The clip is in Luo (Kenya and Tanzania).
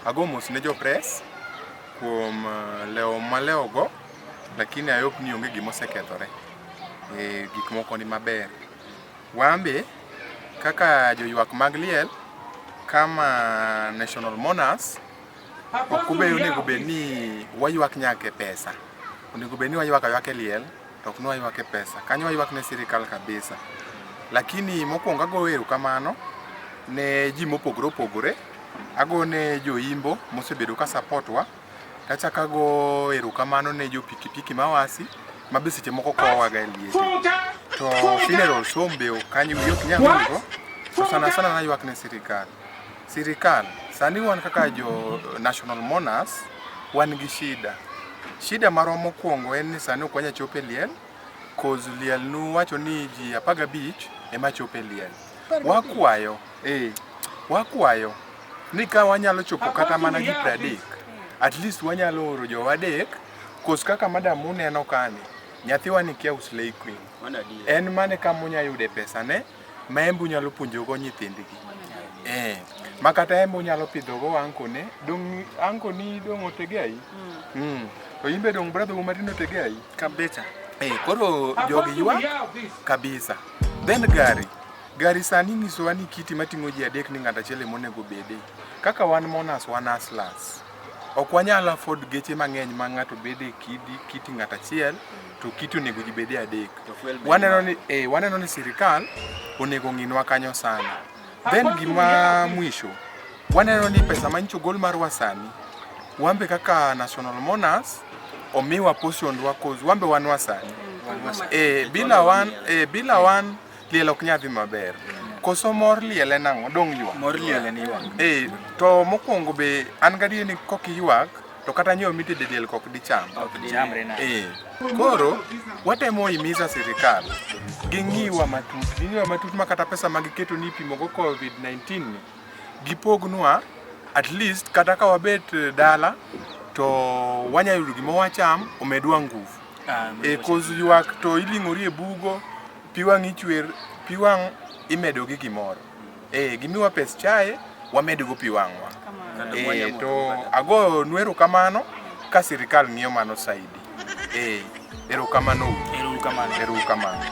Ago mos ne jo press kuom lewo malewogo, lakini I hope ni onge gima osekethore. Gik moko ni maber. Wambe kaka joywak mag liel kama National Mourners ok ube onego bed ni waywak nyaka e pesa. Onego bed ni waywak aywaka e liel to ok ni waywak e pesa. Kanyo waywak ne sirikal kabisa. Lakini mokwongo agoyo erokamano ne ji mopogore opogore. Ago ne joimbo mosebedo ka support wa. Tachako ago erokamano ne jo pikipiki mawasi ma be seche moko kowaga e liete. To funeral home be ok kanyo wiyi ok nyal wilgo. To sana sana naywak ne sirikal. Sirikal, sani wan kaka jo National Mourners wan gi shida. Shida marwa mokwongo en ni sani ok wanyal chopo e liel cause liel nuwacho ni ji 15 ema chopo e liel. Wakwayo, wakwayo ni ka wanyalo chopo kata mana ji 30, at least wanyalo oro jowa adek cause kaka madam uneno kani, nyathiwa ni kia slay queen. En mane kama unya yude pesa ne ma embe unyalo puonjogo nyithindgi. Ma kata embe unyalo pidhogo anko ne, dong anko ni dong otege ai. To imbe dong brother u matin otege ai. Kabisa. Koro jogi ywak kabisa. Then gari. Gari sani nyisowa ni kiti mating'o ji adek ni ng'ato achiel ema onego obede. Kaka wan mourners wan hustlers. Ok wanyal afford geche mang'eny ma ng'ato bede e kidi kiti ng'ato achiel to kiti onego ji bede adek. Waneno ni sirikal onego ng'inwa kanyo sana. Then gima mwisho, waneno ni pesa manyicho gol marwa sani, wambe kaka National Mourners omiwa portion wa cause wambe wan wasani. Bila wan liel ok nyal dhi maber. Koso mor liel en ang'o? Dong' ywak. Mor liel en ywak. To mokwongo be an gadier ni kok iywak to kata nyiewo mitede liel kok dicham. Ok dichamre na. Koro watemo himiza sirikal ging'iwa matut, ging'iwa matut ma kata pesa ma giketo ni ipimo go COVID-19 ni gipognwa at least kata ka wabet dala to wanya yudo gima wacham omedwa nguvu. Cause ywak to iling'ori e bugo, pi wang' ichwer, pi wang' imedo gi gimoro. Gimiwa pes chae, wamedo go pi wang'wa. To ago nu erokamano ka sirikal ng'iyo mano saidi. Erokamano. Erokamano. Erokamano.